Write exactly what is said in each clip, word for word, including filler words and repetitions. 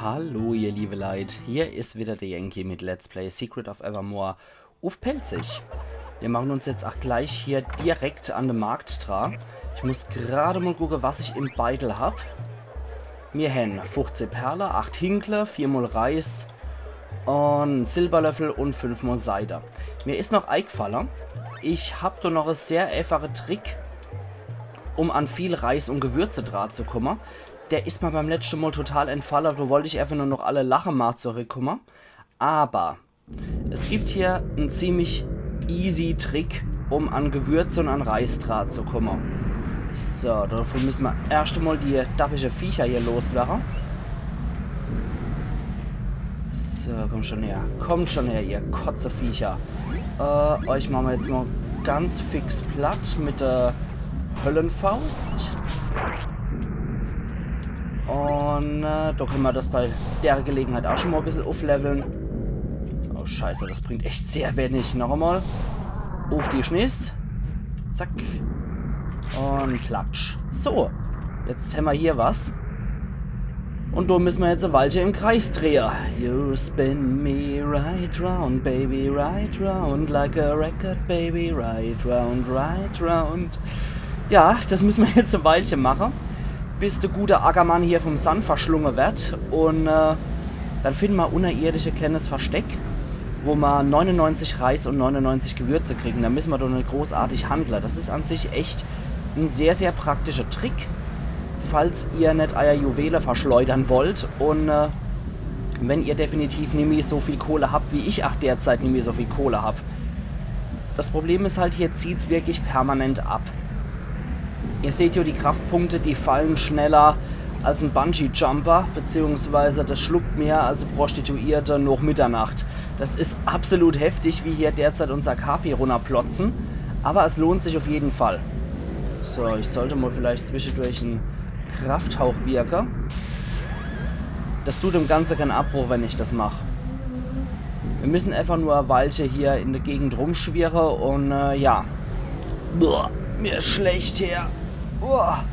Hallo, ihr liebe Leit, hier is wieder der Yankee mit Let's Play Secret of Evermore uff Pälzisch. Wir machen uns jetzt ach gleich hier direkt an de Markt dra. Ich muss grad mol gucke, was ich im Beidel hab. Mir hän fuchzeh Perle, acht Hinkle, vier mol Reis un Silberlöffel un fünf mol Seide. Mir is noch eigfalle, ich hab do noch e sehr äfache Trick, um an viel Reis un Gewürze dra zu kumme. Der is mer beim letschte Mol total entfalle, do wollt ich äfach nur noch alle lache mol zurückkumme. Aber es gibt hier en ziemlich easy Trick, um an Gewürze un an Reis dra zu kumme. So, dafür müsse mer erscht mol die dappische Viecher hier loswerre. So, kommt schon her. Kommt schon her, ihr Kotzeviecher. Äh, euch mache mer jetzt mol ganz fix platt mit der Höllenfaust. Un äh, do kenne mer das bei der Gelegenheit ach schon mol e bissel ufflevle. Oh Scheiße, das bringt echt sehr wenig. Noch emol. Uff die Schniss. Zack. Un platsch. So, jetzt hämmer hier was. Un do müsse mer jetzt e Weilche im Kreis drehe. You spin me right round, baby, right round, like a record, baby, right round, right round. Ja, das müsse mer jetzt e Weilche mache, bis de gute Ackermann hier vom Sand verschlunge werd. Un äh, dann finne mer unnerirdisch e kleines Versteck, wo mer neunundneunzig Reis un neunundneunzig Gewürze kriegen. Do müsse mer doch net großartig handle. Das is an sich echt en sehr, sehr praktischer Trick, falls ihr net eier Juwele verschleudere wollt un äh, wenn ihr definitiv nimmi so viel Kohle habt, wie ich ach derzeit nimmi so viel Kohle hab. Das Problem is halt, hier zieht's wirklich permanent ab. Ihr seht jo, die Kraftpunkte, die falle schneller als en Bungee-Jumper, beziehungsweise das schluckt mehr als e Prostituierte noch Mitternacht. Das is absolut heftig, wie hier derzeit unser K P runnerplotze. Aber es lohnt sich uff jeden Fall. So, ich sollt mol vielleicht zwischedurch en Krafthauch wirke. Das tut dem Ganze kein Abbruch, wenn ich das mach. Mir müsse äfach nur e Weilche hier in de Gegend rumschwirre un äh, ja. Boah, mir is schlecht hier. Boah.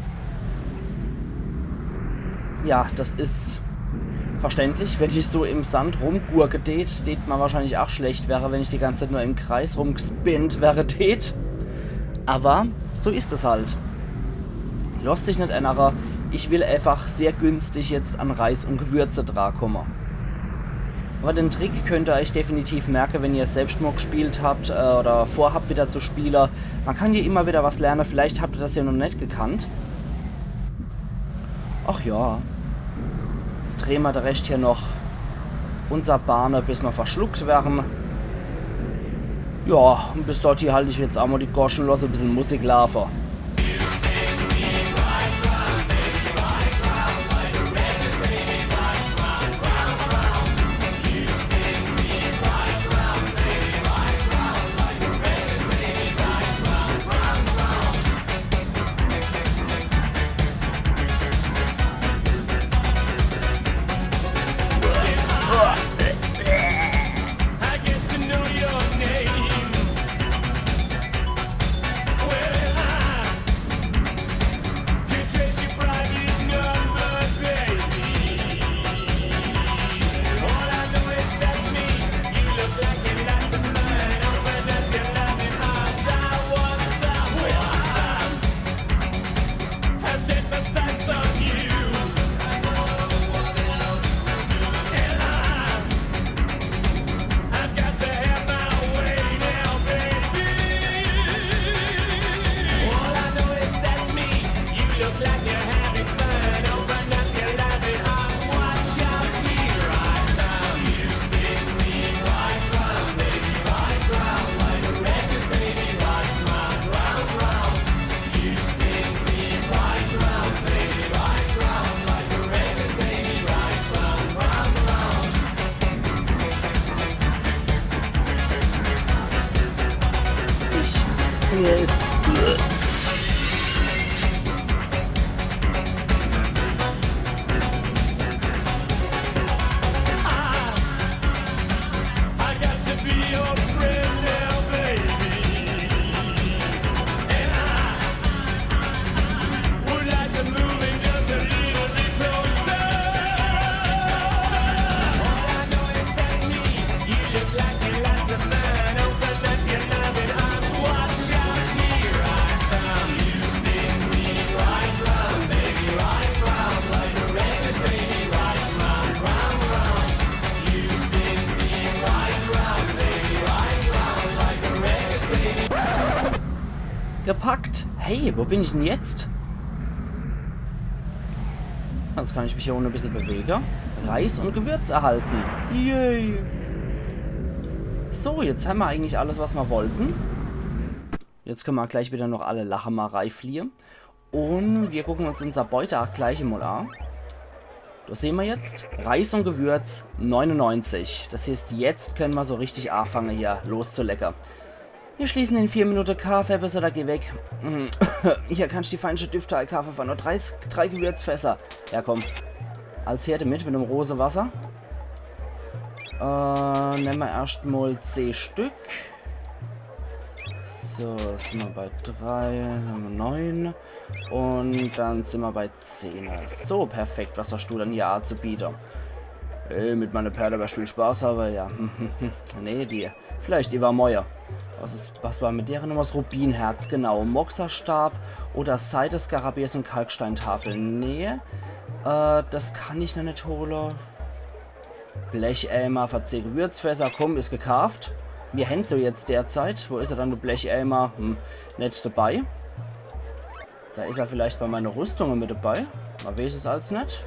Ja, das is verständlich, wenn ich so im Sand rumgurke tät, tät mer wahrscheinlich ach schlecht werre, wenn ich die ganze Zeit nur im Kreis rumgspinnt werre tät. Aber so is es halt. Losst sich net ännere. Ich will äfach sehr günstig jetzt an Reis un Gewürze drakumme. Aber den Trick könnt ihr euch definitiv merke, wenn ihr selbst mol gspielt habt äh, oder vorhabt wieder zu spiele. Mer kann hier immer wieder was lerne. Vielleicht habt ihr das jo noch net gekannt. Ach ja. Jetzt drehe mer de Rescht hier noch unser Bahne, bis mer verschluckt werre. Ja, un bis dort hier halt ich jetzt emol die Goschen los, e bissel Musik laafe. Ich, mir is Hey, wo bin ich denn jetzt? Jetzt kann ich mich hier unne e bissel bewege. Reis und Gewürz erhalten. Yay! So, jetzt hämmer eigentlich alles, was mer wollten. Jetzt könne mer gleich wieder noch alle Lache mol reifliehe. Und wir gucken uns unser Beute auch gleich mol an. Do sehn mer jetzt Reis und Gewürz neunundneunzig. Das heißt, jetzt könne mer so richtig afange, hier loszulecke. Wir schließen in vier Minute Kaffee, besser da geh weg. Hier kannst die feinschte Düfte eikaafe für nur drei, drei Gewürzfässer. Ja, komm. Als her demit, mit dem Rosewasser. Äh, nemme mer erscht mol zeh Stück. So, jetzt sin mer bei drei, dann hämmer neun. Und dann sin mer bei zehn. So, perfekt. Was hast du denn hier anzubiete? Äh, mit meine Perle wärst viel Spaß habe, ja. Nee, die. Vielleicht iwwermorje. Was is, was war mit dere nochmol? Das Rubinherz, genau. Moxerstab oder Seideskarabäus und Kalksteintafel. Nee. Äh, das kann ich noch net hole. Blecheimer für zeh Gewürzfässer, komm, is gekaaft. Mir hänn se jetzt derzeit. Wo is er dann, de Blecheimer? Hm, net dabei. Do is er vielleicht bei meine Rüstunge mit dabei. Mer weeß es als net.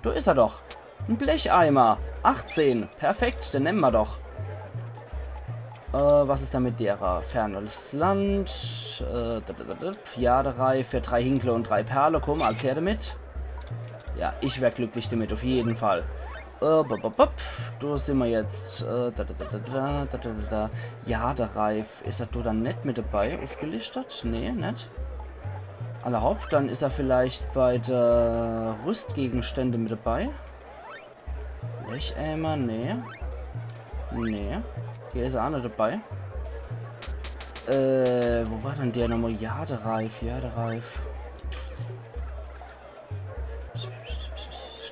Do is er doch. En Blecheimer. Achtzehn. Perfekt, den nemme mer doch. Äh, was is dann mit dere? Fernes Land. Äh, da, da, da, da. Jadereif für drei Hinkle und drei Perle. Komm, als her demit. Ja, ich wär glücklich demit, auf jeden Fall. Äh, bop, bop, bop. Do sin mer jetzt. Äh, da, da, da. Jadereif. Is er do dann net mit dabei? Aufgelistet? Nee, net. Alla hopp, dann is er vielleicht bei de Rüstgegenstände mit dabei. Blecheimer, nee. Nee. Hier is er aa net dabei. Äh, wo war dann der nochmol? Jadereif, Jadereif.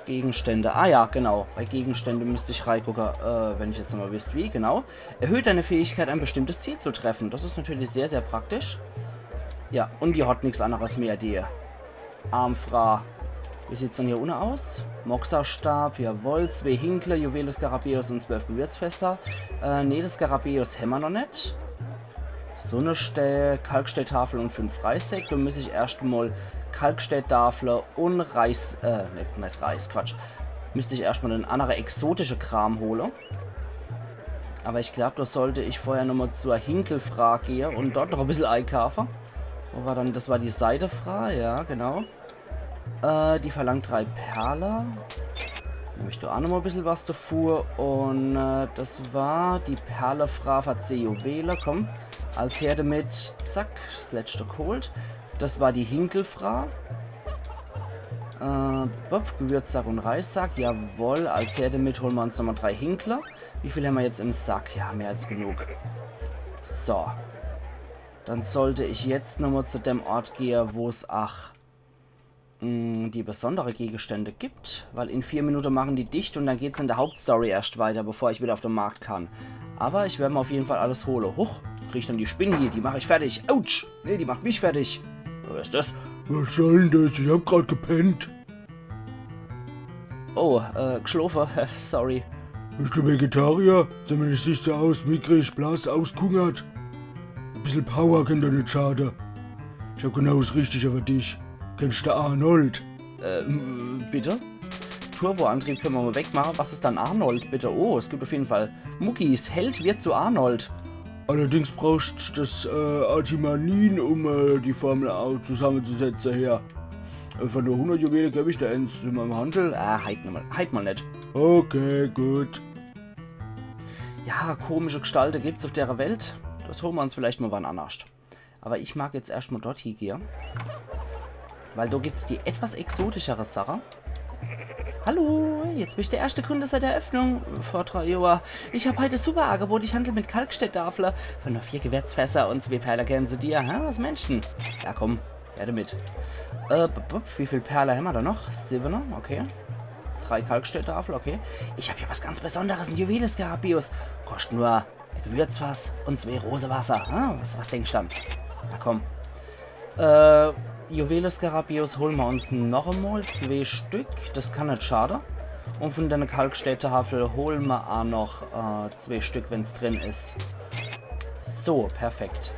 Gegenstände. Ah ja, genau. Bei Gegenstände müsst ich reigucke, äh, wenn ich jetzt nochmol wisst, wie, genau. Erhöht deine Fähigkeit, ein bestimmtes Ziel zu treffen. Das is natürlich sehr, sehr praktisch. Ja, und die hat nix anderes mehr, die Armfra. Wie sieht's dann hier unne aus? Moxerstab, jawohl, zwee Hinkle, Juwele Skarabäus und zwölf Gewürzfässer. Äh, nee, das Skarabäus hämmer noch net. Sunnestää, Kalksteintafel und fünf Reissäck. Do müsst ich erscht mol Kalksteintafel und Reis, äh, net, net Reis, Quatsch. Müsst ich erscht mol den annere exotische Kram hole. Aber ich glaub, do sollt ich vorher nochmol zur Hinkelfra gehe und dort noch e bissel eikaafe. Wo war dann, das war die Seidefra, ja, genau. Äh, die verlangt drei Perle. Nemm ich do aa nochmol e bissel was davor. Und, äh, das war die Perlefra für zeh Juwele. Komm, als her demit. Zack, das letschte geholt. Das war die Hinkelfra. Äh, bop, Gewürzsack und Reissack. Jawohl, als her demit hole mer uns nochmol drei Hinkle. Wie viel hämmer jetzt im Sack? Ja, mehr als genug. So. Dann sollt ich jetzt nochmol zu dem Ort gehe, wo's, ach, mh, die besondere Gegenstände gibt, weil in vier Minute machen die dicht und dann geht's in der Hauptstory erscht weiter, bevor ich wieder auf den Markt kann. Aber ich werd mer auf jeden Fall alles hole. Huch, krieg ich dann die Spinn hier, die mach ich fertig. Autsch! Nee, die macht mich fertig. Was is das? Was soll denn das? Ich hab grad gepennt. Oh, äh, gschlofe, sorry. Bist du Vegetarier? Zumindest siehst du aus, mickrig, blass, ausgehungert. E bissel Power kann doch net schade. Ich hab genau das Richtige für dich. Kennst du Arnold? Äh, m-, bitte? Turboantrieb könne mer mol wegmache. Was is dann Arnold, bitte? Oh, es gibt auf jeden Fall Muckis. Held wird zu Arnold. Allerdings brauchst das, äh, Artimanin, um, äh, die Formel au-, zusammenzusetzen hier. Äh, für nur hundert Juwele geb ich dir eins in meinem Handel. Ah, heit mol, heit mol net. Okay, gut. Ja, komische Gestalte gibt's auf dere Welt. Das hole mer uns vielleicht mol wann annerscht. Aber ich mag jetzt erscht mol dort hiegehe. Weil do gibt's die etwas exotischere Sache. Hallo, jetzt bin ich der erste Kunde seit Eröffnung. Vor drei Johr. Ich hab heit e super Angebot. Ich handel mit Kalksteintafel. Für nur vier Gewürzfässer und zwee Perle gehören zu dir. Ha, was meinst du? Ja, komm, her damit. Äh, bup, bup, wie viel Perle hämmer do noch? Siwwe, okay. Drei Kalksteintafel, okay. Ich hab hier was ganz Besonderes, en Juwele Skarabäus. Koscht nur e Gewürzfass und zwee Rosewasser. Ah, was, was denkst du dann? Na komm. Äh, Juwele Skarabäus hole mer uns noch emol. Zwee Stück. Das kann net schade. Und von dene Kalksteintafel hole mer aa noch, äh, zwee Stück, wenn's drin is. So, perfekt.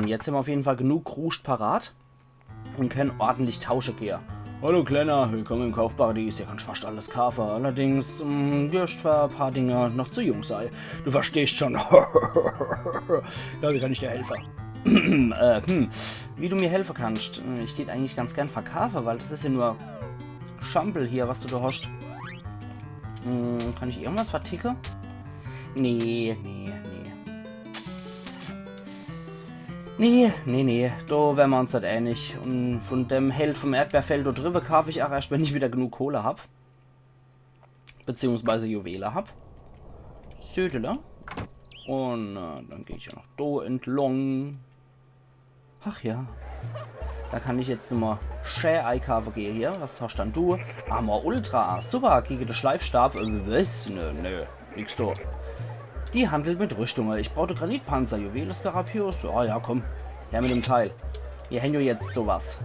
Jetzt hämmer uff jeden Fall genug Kruscht parat un kenne ordentlich tausche gehe. Hallo Kleiner, willkomme im Kaufparadies. Hier kannsch fascht alles kaafe. Allerdings, mm, dürfsch für e paar Dinge noch zu jung sei. Du verstehsch schun. Ja, wie kann ich dir helfe? Äh, hm. Wie du mir helfe kannsch? Ich dät eigentlich ganz gern verkaafe, weil des is jo nur Schampel hier, was du do hosch. Hm, kann ich irgendwas verticke? Nee, nee, nee. Nee, nee, nee, do wäre mer uns net ähnlich. Un vun dem Held vum Erdbeerfeld do driwwe kaaf ich ach erscht, wenn ich widder genug Kohle hab. Beziehungsweise Juwele hab. Södele. Un, äh, dann geh ich jo noch do entlong. Ach ja. Do kann ich jetzt nochmol schä eikaafe gehe hier. Was hosch dann du? Armor Ultra. Super, gege de Schleifstab. Äh, was? Nö, nö. Nix do. Die handelt mit Rüschtunge. Ich brauch de Granitpanzer, Juwele, Skarabeus. Ah ja, komm. Her mit dem Teil. Mir hän jo jetzt so was.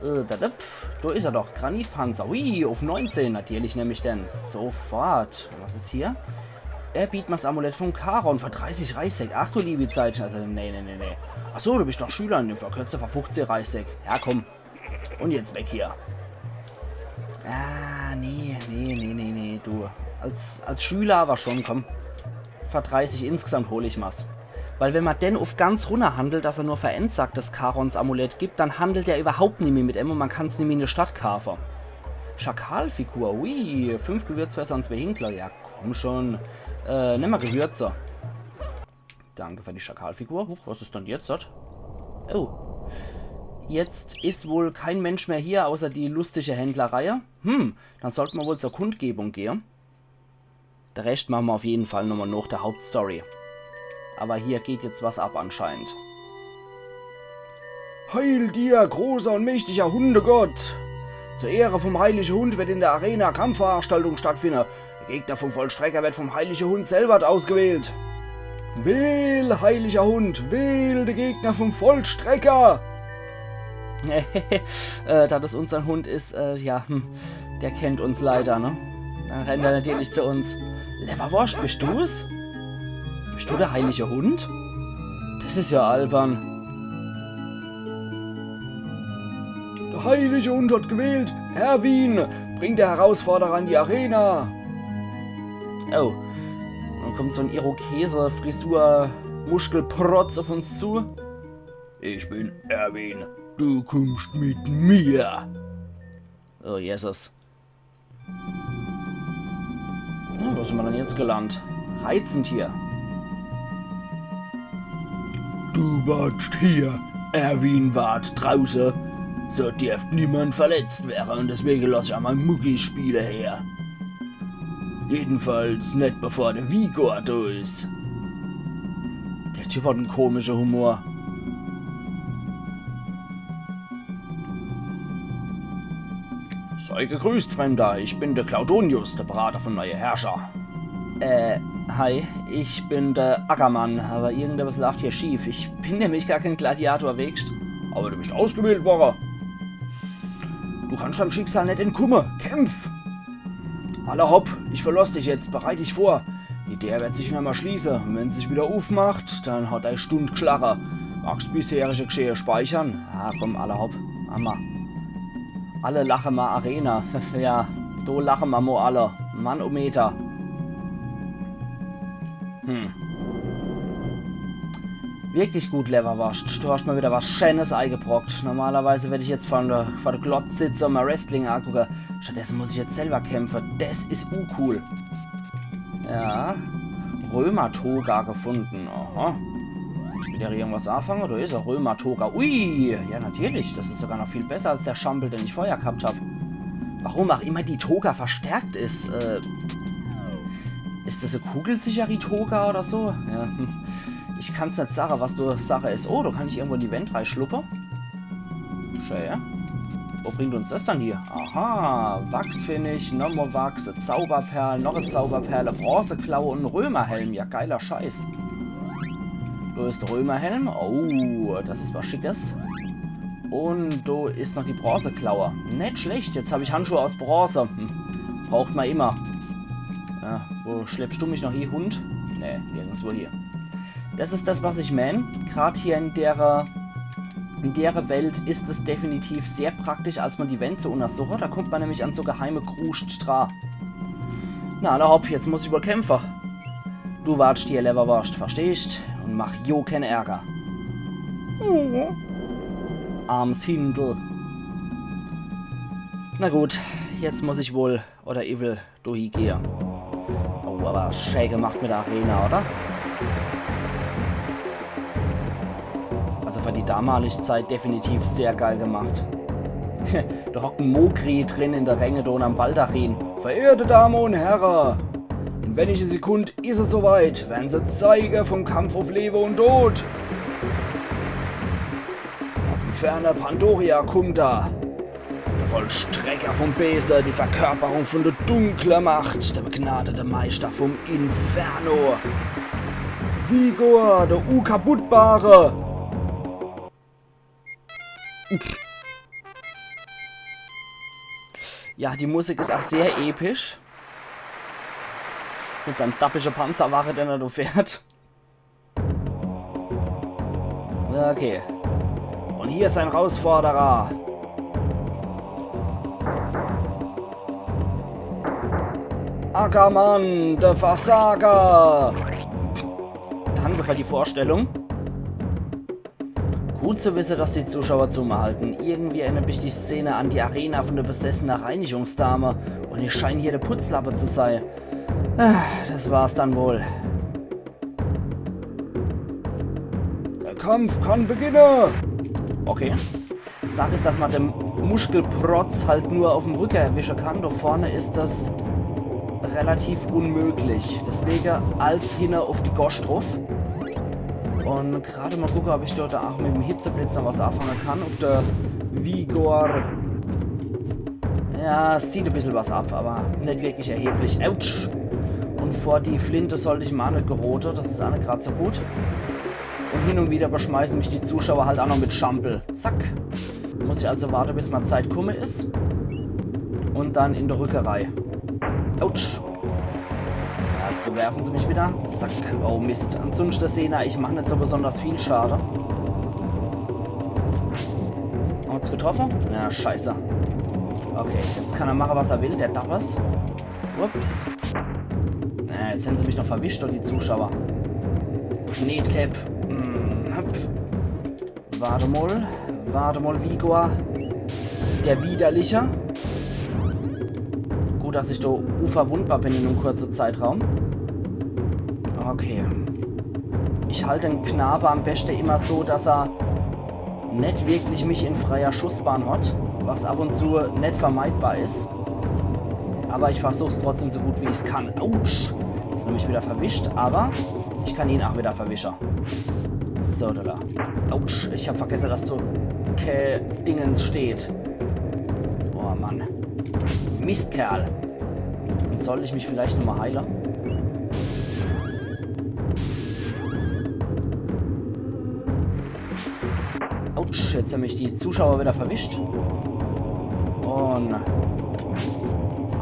Äh, da, da, pf. Do is er doch. Granitpanzer. Hui, uff neunzehn. Natürlich nemm ich den. Sofort. Was is hier? Erbietmaß-Amulett vum Charon für dreißig Reichssäck. Ach du liebi Zeit. Also, nee, nee, nee, nee. Ach so, du bisch noch Schüler, in dem Fall könnscht du für fuffzeh Reichssäck. Ja, komm. Un jetzt weg hier. Ah, nee, nee, nee, nee, nee, du. Als, als Schüler awwer schun, komm. Für dreißig insgesamt hol ich ma's. Weil wenn mer den uff ganz runner handelt, dass er nur für Endsack des Charons Amulett gibt, dann handelt er iwwerhaupt nimmi mit em un mer kann's nimmi in de Stadt kaafe. Schakalfigur, ui, fünf Gewürzfässer un zwee Hinkler. Ja, komm schun. Äh, nemm mol Gewürze. Danke für die Schakalfigur. Huch, was is dann jetzt? Oh. Jetzt is wohl kein Mensch mehr hier, außer die lustige Händlerreihe. Hm, dann sollt mer wohl zur Kundgebung gehe. De Rescht mache mer uff jeden Fall nochmol noch de Hauptstory. Awwer hier geht jetzt was ab anscheinend. Heil dir, großer und mächtiger Hundegott! Zur Ehre vom Heilige Hund wird in der Arena Kampfveranstaltung stattfinden. Der Gegner vom Vollstrecker wird vom Heilige Hund selber ausgewählt. Wähl, Heiliger Hund, wähl de Gegner vom Vollstrecker! Äh, da des unser Hund is, äh, ja, hm, der kennt uns leider, ne? Dann rennt er natürlich zu uns. Lewwerworscht, bisch du's? Bisch du de Heilige Hund? Des is ja albern. Der Heilige Hund hat gewählt. Erwin, bring de Herausforderer in die Arena. Oh. Dann kommt so en Irokese-Frisur-Muschkelprotz uff uns zu. Ich bin Erwin. Du kummsch mit mir. Oh, Jesus. Na, wo sin mer dann jetzt gelandt? Reizend hier. Du wartscht hier, Erwin wart drauße. So derft niemand verletzt wäre un deswege loss ich aa mol Muckispiele her. Jedenfalls net, bevor de Vigor do is. Der Typ hat en komische Humor. Sei gegrüßt, Fremder. Ich bin de Claudonius, de Berater vom neie Herrscher. Äh, hi. Ich bin de Ackermann, awwer irgendwas laaft hier schief. Ich bin nämlich gar kein Gladiator, weescht. Awwer du bisch ausgewählt worre. Du kannscht deim Schicksal net entkumme. Kämpf! Alla hopp, ich verloss dich jetzt. Bereit dich vor. Die Deer werd sich nimmer schließe. Un wenn se sich widder uffmacht, dann hat dei Stund gschlage. Magsch bisherige Gschehe speichere? Ah, komm, alla hopp. Hammer. Alle lache mer Arena. Ja, do lache mer mo alle. Mannometer. Hm. Wirklich gut, Lewwerworscht. Du hascht mer widder was Scheenes eigebrockt. Normalerweis werd ich jetzt vor de, vor de Glott sitze un mer Wrestling agucke. Stattdesse muss ich jetzt selwer kämpfe. Des is uncool. Ja. Römer-Toga gefunden. Aha. Muss ich mit der irgendwas anfange? Do is e Römer-Toga. Ui! Ja, natürlich. Des is sogar noch viel besser als de Schampel, den ich vorher ghabt hab. Warum ach immer die Toga verstärkt is. Äh, is des e kugelsicher, die Toga, oder so? Ja, hm. Ich kann's net sage, was do Sache is. Oh, do kann ich irgendwo in die Wänd reischluppe. Schee. Wo bringt uns des dann hier? Aha, Wachsfinis, nochmo Wachs, e Zauberperl, noch e Zauberperl, e Bronzeklaue un en Römerhelm. Ja, geiler Scheiß. Do is de Römerhelm. Oh, des is was Schickes. Un do is noch die Bronzeklaue. Net schlecht, jetzt hab ich Handschuh aus Bronze. Hm. Braucht mer immer. Ja, wo schleppscht du mich noch hie, Hund? Nee, nirgendswo hie. Das is das, was ich mein. Grad hier in dere, in dere Welt is es definitiv sehr praktisch, als ma die Wänd zu unnersuche. Da kummt ma nämlich an so geheime Kruscht dra. Na, alla hopp, jetzt muss ich wohl kämpfe. Du wartscht hier, Lewwerworscht, verstehscht? Un mach jo keen Ärger. Oh. Arms Hindel. Na gut, jetzt muss ich wohl, oder ich will, do hie gehe. Oh, awwer schää gemacht mit der Arena, oder? Also für die damalig Zeit definitiv sehr geil gemacht. Do hockt en Mogri drin in de Ränge do unnerm Baldachin. Verehrte Dame un Herre, in wenige Sekund is es soweit. Werre se Zeige vum Kampf uff Lewe un Dod. Aus'm ferne Pandoria kummt er. De Vollstrecker vum Bese, die Verkörperung vun de dunkle Macht, de begnadete Meister vum Inferno. Vigor, de Unkaputtbare. Ja, die Musik is ach sehr episch. Mit seim dappische Panzerwache, den er do fährt. Okay. Un hier is sein Rausforderer. Ackermann, de Versager! Danke für die Vorstellung. Gut zu wisse, dass die Zuschauer zu mir halten. Irgendwie erinnert mich die Szene an die Arena vun de besessene Reinigungsdame. Un ich schein hier de Putzlappe zu sei. Ah, das war's dann wohl. Der Kampf kann beginne! Okay. Sag is, dass ma de Muschkelprotz halt nur uff'm Rücke erwische kann. Do vorne is das relativ unmöglich. Deswege als hinne uff die Gosch druff. Un grad mal gucke, ob ich dort ach mit'm Hitzeblitz noch was anfange kann. Uff de Vigor. Ja, es zieht e bissel was ab, awwer net wirklich erheblich. Autsch! Un vor die Flinte sollt ich ma net gerote, das is ach net grad so gut. Un hin un wieder beschmeiße mich die Zuschauer halt ach noch mit Schampel. Zack. Muss ich also warte, bis mei Zeit kumme is. Un dann in de Rücke rei. Autsch. Ja, jetzt bewerfen se mich wieder. Zack. Oh Mist. Ansunschte sehn er, ich mach net so besonders viel Schade. Hat's getroffe? Na, scheiße. Okay, jetzt kann er mache, was er will, der Dappers. Ups. Na, jetzt hän se mich noch verwischt, do die Zuschauer. Knetkäpp. Hm, hopp. Warte mal, warte mal, Vigor. Der Widerliche. Gut, dass ich do unverwundbar bin in einem kurzen Zeitraum. Okay. Ich halt den Knabe am beste immer so, dass er net wirklich mich in freier Schussbahn hat, was ab und zu net vermeidbar is. Aber ich versuch's trotzdem so gut wie ich's kann. Autsch! Jetzt hat er mich wieder verwischt, aber ich kann ihn auch wieder verwischen. So, da, da. Autsch, ich hab vergessen, dass do kä Dingens steht. Oh Mann. Mistkerl. Dann soll ich mich vielleicht nochmal heilen. Autsch, jetzt hän mich die Zuschauer wieder verwischt. Und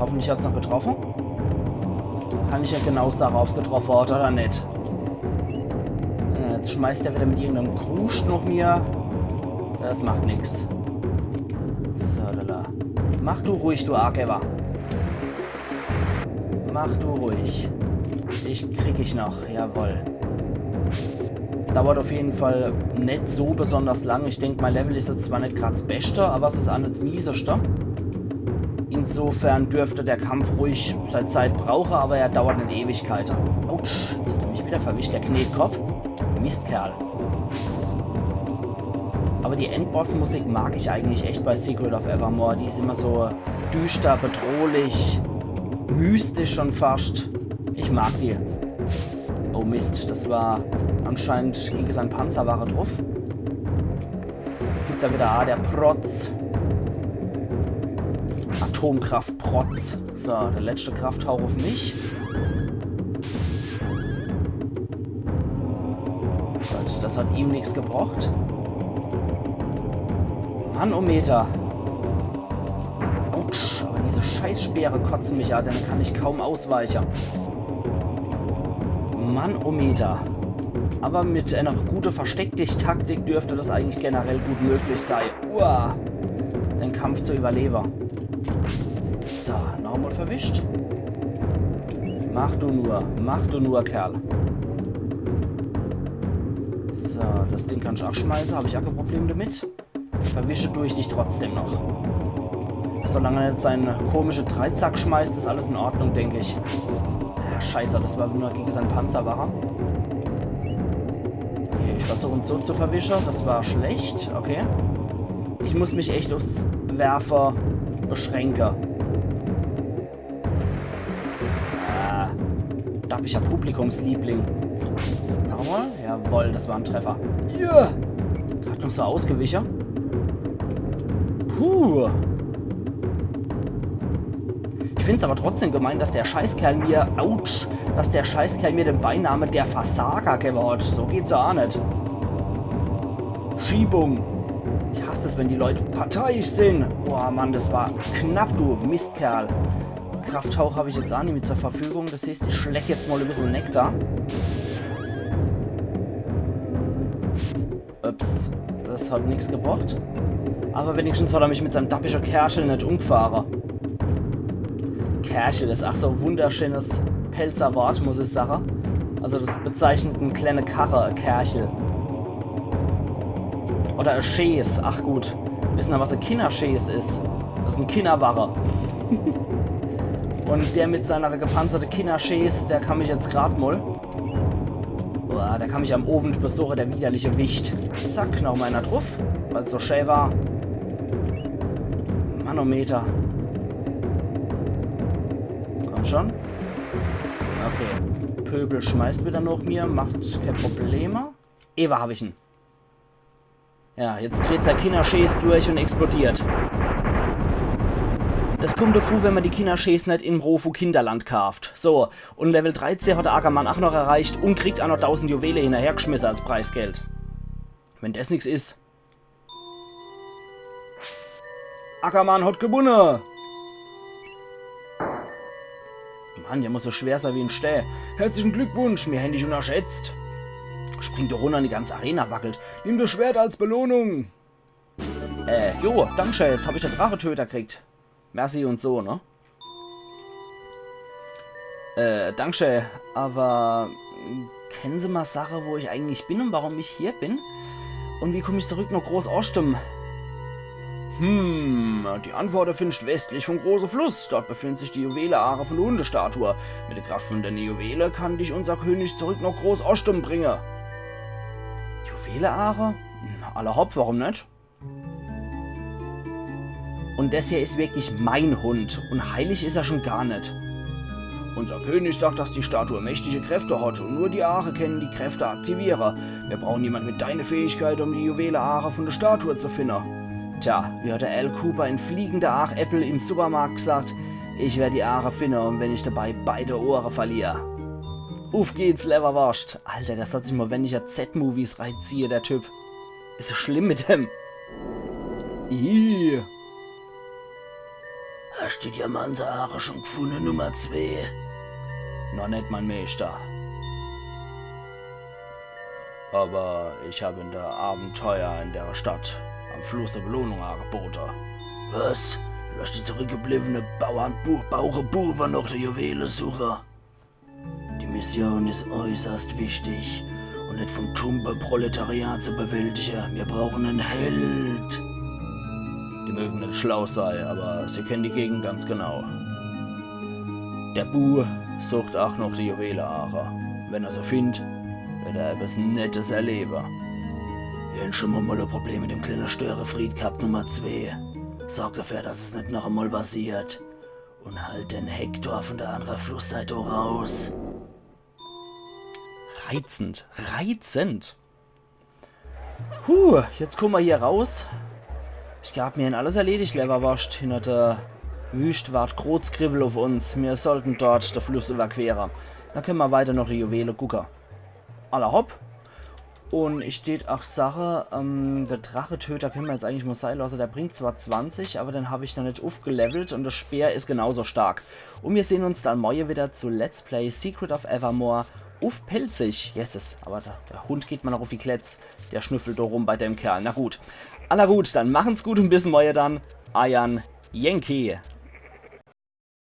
hoffentlich hat's noch getroffen. Kann ich ja genau sagen, ob's getroffen hat oder net. Äh, jetzt schmeißt er wieder mit irgendeinem Kruscht noch mir. Das macht nix. So, da, da. Mach du ruhig, du Argeber. Mach du ruhig. Ich krieg dich noch, jawoll. Dauert auf jeden Fall net so besonders lang. Ich denk, mein Level is jetzt zwar net grad s Beschte, aber s is auch net s Mieseste. Insofern dürfte der Kampf ruhig sei Zeit brauche, aber er dauert net Ewigkeite. Autsch, jetzt hat er mich wieder verwischt, der Knetkopf. Mistkerl. Aber die Endboss-Musik mag ich eigentlich echt bei Secret of Evermore. Die is immer so düster, bedrohlich, mystisch schon fast. Ich mag die. Oh Mist, das war anscheinend gegen sein Panzerwache drauf. Jetzt gibt er wieder, ah, der Protz. Atomkraft-Protz. So, der letzte Krafthauch auf mich. Gut, das hat ihm nix gebracht. Manometer. Autsch, aber diese Scheißspeere kotzen mich an, dann kann ich kaum ausweichen. Manometer. Aber mit einer gute Versteck-dich-Taktik dürfte das eigentlich generell gut möglich sein, uah, den Kampf zu überleben. So, noch einmal verwischt. Mach du nur, mach du nur, Kerl. So, das Ding kann ich auch schmeißen, habe ich auch kein Problem damit. Verwische tue ich dich trotzdem noch. Solange er nicht seinen komischen Dreizack schmeißt, ist alles in Ordnung, denke ich. Ah, scheiße, das war nur gegen seinen Panzerwache. Okay, ich versuche ihn so zu verwischen. Das war schlecht. Okay. Ich muss mich echt aufs Werfe beschränken. Ah, dappischer Publikumsliebling. Nochmal? Jawohl, das war ein Treffer. Ja! Grad noch so ausgewichen. Puh. Ich find's aber trotzdem gemein, dass der Scheißkerl mir, autsch, dass der Scheißkerl mir den Beinamen der Versager geworden hat. So geht's ja auch nicht. Schiebung. Ich hasse es, wenn die Leute parteiisch sind. Boah, Mann, das war knapp, du Mistkerl. Krafthauch habe ich jetzt auch nicht mehr zur Verfügung. Das heißt, ich schleck jetzt mal ein bisschen Nektar. Ups, das hat nichts gebracht. Aber wenigstens hat er mich mit seinem dappischen Kerchel nicht umgefahren. Kerchel ist auch so ein wunderschönes Pälzer Wort, muss ich sagen. Also das bezeichnet einen kleinen Karre, Kerchel. Oder ein Schäs, ach gut. Wissen wir, was ein Kinnerschäs ist? Das ist ein Kinnerwache. Und der mit seiner gepanzerte Kinnerschäs, der kann mich jetzt grad mal. Boah, der kann mich am Owend besuchen, der widerliche Wicht. Zack, noch mal einer drauf, weil's so schön war. Manometer. Komm schon. Okay. Pöbel schmeißt wieder noch mir, macht keine Probleme. Eva hab ich ihn. Ja, jetzt dreht sein Kinnerschäs durch und explodiert. Das kommt dazu, wenn man die Kinnerschäs nicht im Rofu Kinderland kauft. So, und Level dreizehn hat der Ackermann auch noch erreicht und kriegt auch noch tausend Juwele hinterhergeschmissen als Preisgeld. Wenn das nix ist. Ackermann hat gewunne! Mann, der muss so schwer sein wie ein Stää. Herzlichen Glückwunsch, mir hän dich unterschätzt. Spring doch runter, die ganze Arena wackelt. Nimm das Schwert als Belohnung. Äh, jo, danke schön, jetzt hab ich den Drachetöter gekriegt. Merci und so, ne? Äh, danke schön, aber, äh, können Sie mal sagen, wo ich eigentlich bin und warum ich hier bin? Und wie komm ich zurück nach Groß Oschtem? Hm, die Antwort findest westlich vom großen Fluss. Dort befindet sich die Juwele-Aare von der Hundestatue. Mit der Kraft von den Juwele kann dich unser König zurück nach Groß Oschtem bringen. Juwele-Aare? Hm, alla hopp, warum nicht? Und das hier ist wirklich mein Hund. Und heilig ist er schon gar nicht. Unser König sagt, dass die Statue mächtige Kräfte hat und nur die Aare können die Kräfte aktivieren. Wir brauchen jemand mit deiner Fähigkeit, um die Juwele-Aare von der Statue zu finden. Tja, wie hat der Al Cooper in Fliegende Aaräppel im Supermarkt gesagt, ich werde die Aare finden und wenn ich dabei beide Ohren verliere. Uff geht's, Leberworscht. Alter, der sollte sich mal weniger Z-Movies reinziehen, der Typ. Is so schlimm mit dem. Ih. Hast die Diamante-Aare schon gefunden, Nummer zwei? Noch nicht, mein Meister. Aber ich habe in der Abenteuer in der Stadt am Fluss eine Belohnung angeboten. Was? Du hast die zurückgebliebene Bauernbu Bauerebuwe nach der Juwele suchen? Die Mission ist äußerst wichtig und nicht vom Tumba-Proletariat zu bewältigen. Wir brauchen einen Held. Die mögen nicht schlau sein, aber sie kennen die Gegend ganz genau. Der Bu sucht auch noch die Juwele-Aare. Wenn er sie findet, wird er etwas Nettes erleben. Wir haben schon mal ein Problem mit dem kleinen Störenfried gehabt, Nummer zwei. Sorg dafür, dass es nicht noch einmal passiert. Und halt den Hector von der anderen Flussseite raus. Reizend, reizend. Puh, jetzt kommen wir hier raus. Ich glaub, mir haben alles erledigt, Leberworscht. Hinter der Wüst wart Großkribbel auf uns. Wir sollten dort den Fluss überqueren. Dann können wir weiter noch die Juwele gucken. Alla hopp. Und ich tät auch sage, ähm, der Drachetöter können wir jetzt eigentlich mal sein lassen. Der bringt zwar zwanzig, aber den hab ich noch nicht aufgelevelt und der Speer ist genauso stark. Und wir sehen uns dann morgen wieder zu Let's Play Secret of Evermore Uff Pälzisch. Jesses, awwer der, der Hund geht mer noch uff die Kletz. Der schnüffelt do rum bei dem Kerl. Na gut. Alla gut, dann machen's gut un bis morje dann. Eiern Yankee.